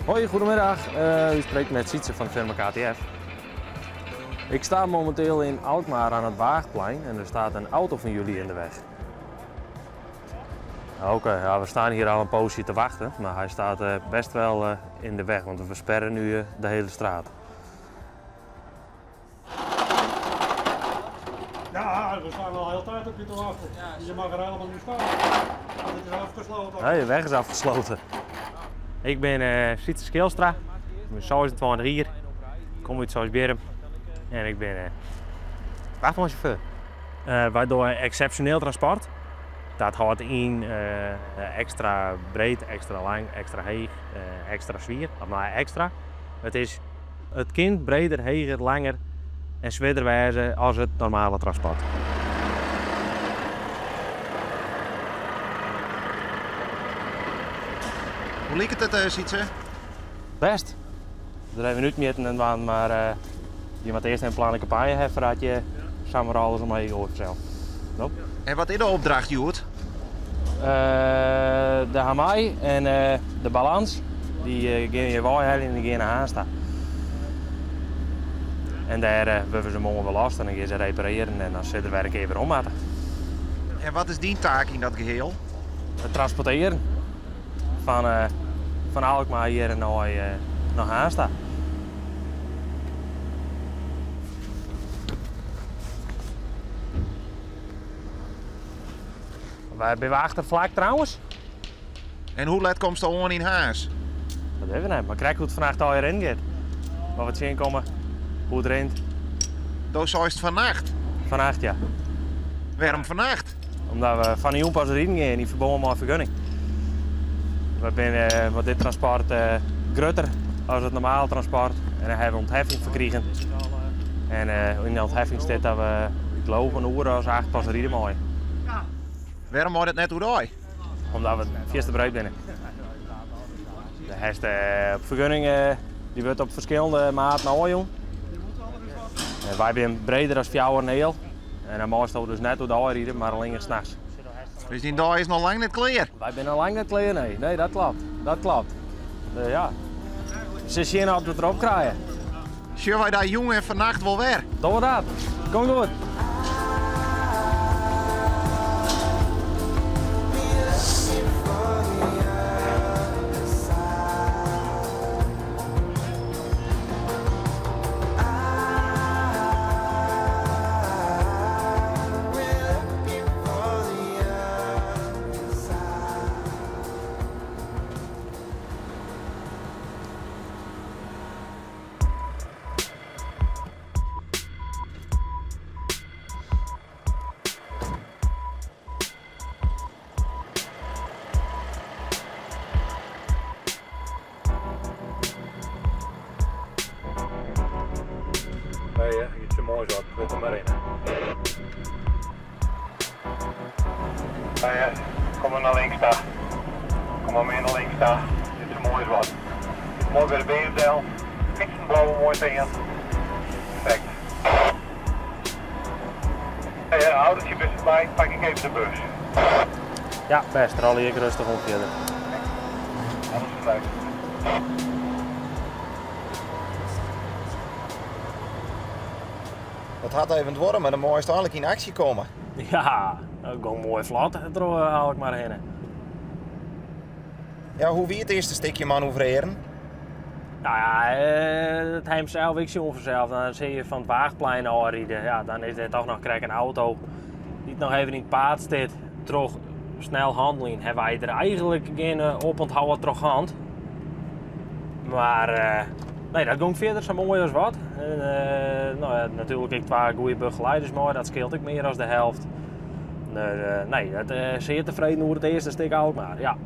Hoi, goedemiddag. U spreekt met Sietse van de firma KTF. Ik sta momenteel in Alkmaar aan het Waagplein en er staat een auto van jullie in de weg. Oké, ja, we staan hier al een poosje te wachten, maar hij staat best wel in de weg, want we versperren nu de hele straat. Ja, we staan al heel tijd op je te wachten. Je mag er helemaal niet staan. Het is afgesloten. Nee, de weg is afgesloten. Ik ben Sietse Schilstra, ik ben 26 jaar, ik kom uit Seisbierrum en ik ben vrachtwagenchauffeur. Wij doen exceptioneel transport. Dat houdt in extra breed, extra lang, extra heech, extra swier, of nou extra. Het is het kind breder, heger, langer en swierder wijze als het normale transport. Hoe liep het, Sietse? Best. Er even uitmeten en wat, maar je moet eerst een plan en campagne hebben voordat je samen alles omheen gooit zelf. Nope. En wat is de opdracht, Joert? De Hamai en de balans, die gaan je waai en die gaan naar Haansta. En daar hebben we ze morgen wel last en dan gaan ze repareren en dan zit er weer een keer weer om. En wat is die taak in dat geheel? Het transporteren van Alkmaar hier naar Haansta. Wij zijn achtervlak trouwens. En hoe laat komt ze aan in Haas? Dat weten we niet, maar kijk hoe het vannacht al hierin gaat. Maar wat zien komen, hoe het rent. Dat is het vannacht? Vannacht, ja. Waarom vannacht? Omdat we van de pas erin gaan in verband met vergunning. We zijn met dit transport groter dan het normale transport. En daar hebben we ontheffing verkregen. En in de ontheffing staat dat we, ik geloof, een uur als 8 pas rijden mooi. Waarom wordt het net hoe daai? Omdat we veel te breed zijn. De eerste vergunning die wordt op verschillende maten ooi. En wij zijn breder dan 4 en heel. En dan moest we dus net door de ooi rijden, maar alleen s'nachts. Dus die dag is nog lang niet klaar? Wij zijn nog lang niet klaar, nee. Nee, dat klopt. Dat klopt. Ja. Ze zien op de erop krijgen. Zullen wij daar jong en vannacht wel weer? Door dat. Kom goed. Nee, hè? Iets zo moois wat. Zet er maar in. Nee, hè? Kom maar naar links daar. Kom maar meer naar links daar. Dit is mooi wat. Mooi bij de beendel. Fietsen blauwe mooi tegen. Perfect. Hey, hè, autootje bus voorbij, pak ik even de bus. Ja, best. Rally ik rustig om verder. Alles is leuk. Dat had even het worden, maar dan moest eigenlijk in actie komen. Ja, dat ging mooi vlot, er haal ik maar heen. Ja, hoe wie het eerste stukje manoeuvreren? Nou ja, het heem zelf, ik zie vanzelf. Dan zie je van het Waagplein al rijden. Ja, dan is er toch nog krijg een auto die nog even in het paad zit. Terug snel handelen hebben wij er eigenlijk geen oponthouden terug hand. Maar nee, dat ging verder zo mooi als wat. En nou ja, natuurlijk ik twee goede begeleiders, maar dat scheelt ik meer dan de helft. Dus nee, dat zeer tevreden over het eerste stuk ook maar, ja.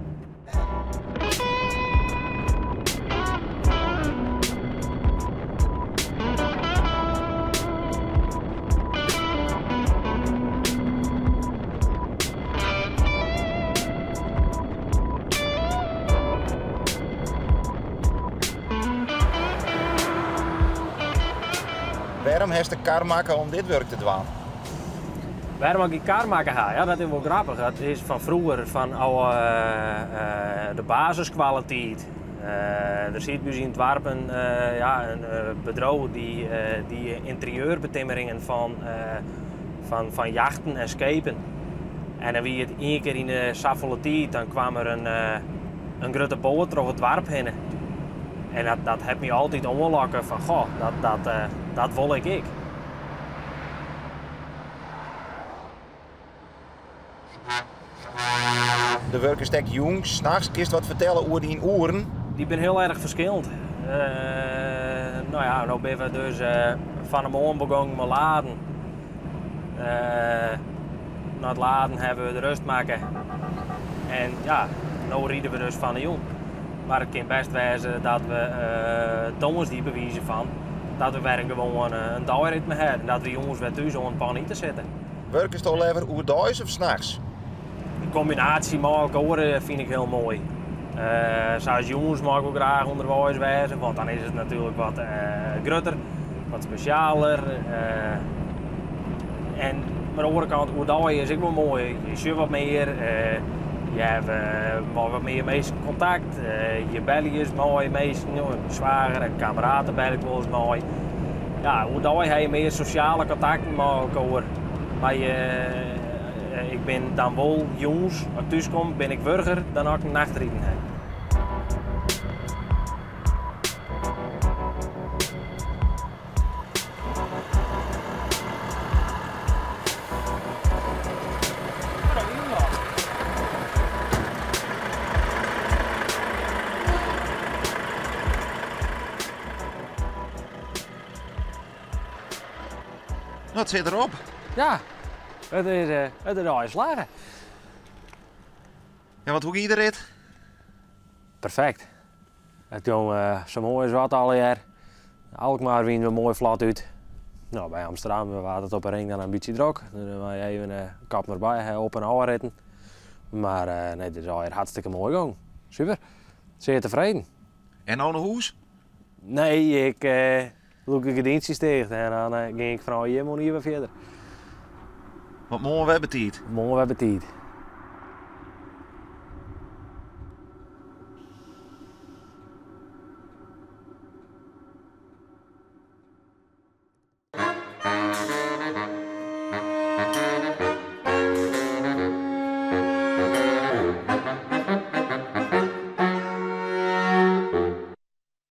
Waarom heeft de kar maken om dit werk te doen? Waarom ik die kar maken ga? Ja, dat is wel grappig. Dat is van vroeger, van al de basiskwaliteit. Der siet by ús yn it doarp in, ja, in bedriuw dy die ynterieurbetimmerings fan, fan jachten en skepen. En dan wie it ien kear yn de safolle tiid, dan kwam der in, in grutte boat troch it doarp hinne. En dat, dat hat my altyd oanlokke fan goh, dat, dat, dat wol ik ek. Do wurkest ek jûns, nachts. Kinst wat fertelle oer dyn oeren? Dy binne hiel erch ferskillend. No ja, no binne we dus fan 'e moarn begûn mei laden. Nei it laden hawwe we de rêst makke. En ja, no ride we dus fan 'e jûn. Mar it kin bêst wêze dat we tongersdei by wize fan dat we wer in gewoan in deiritme hawwe. En dat we jûns wer thús oan it pan ite sitte. Wurkest leaver oerdeis of nachts? De kombinaasje mei elkoar fyn ik hiel moai. Sa as jûns mei ik wol graach ûnderweis wêze, want dan is it natuerlik wat grutter, wat spesjaler. En oan de oare kant, oerdei is ek wol moai. Je sjogge wat mear, je hawwe mei wat mear minsken kontakt, je belje ris mei minsken, myn swager en kameraden belje ik wolris mei. Ja, oerdei ha je mear sosjale kontakten mei elkoar. Mar je, ik bin dan wol jûns, as ik thús kom, bin ik wurger dan as ik in nacht riden ha. Dat sit derop. Ja, it is allegear slagge. Ja, want hoe gie de rit? Perfekt. It gong sa moai as wat allegear. Alkmaar wiene we moai flot út. No, by Amsterdam waard it op de ring dan in bytsje drok. Dus dan wy even de kop derby op en ôfritten. Mar nee, it is allegear hartstikke moai gong. Super. Sear tefreden. En no nei hûs? Nee, ik lûk de gerdyntsjes ticht en dan gean ik fanôf hjir moarn wer fierder. Want moarn wer betiid? Moarn wer betiid.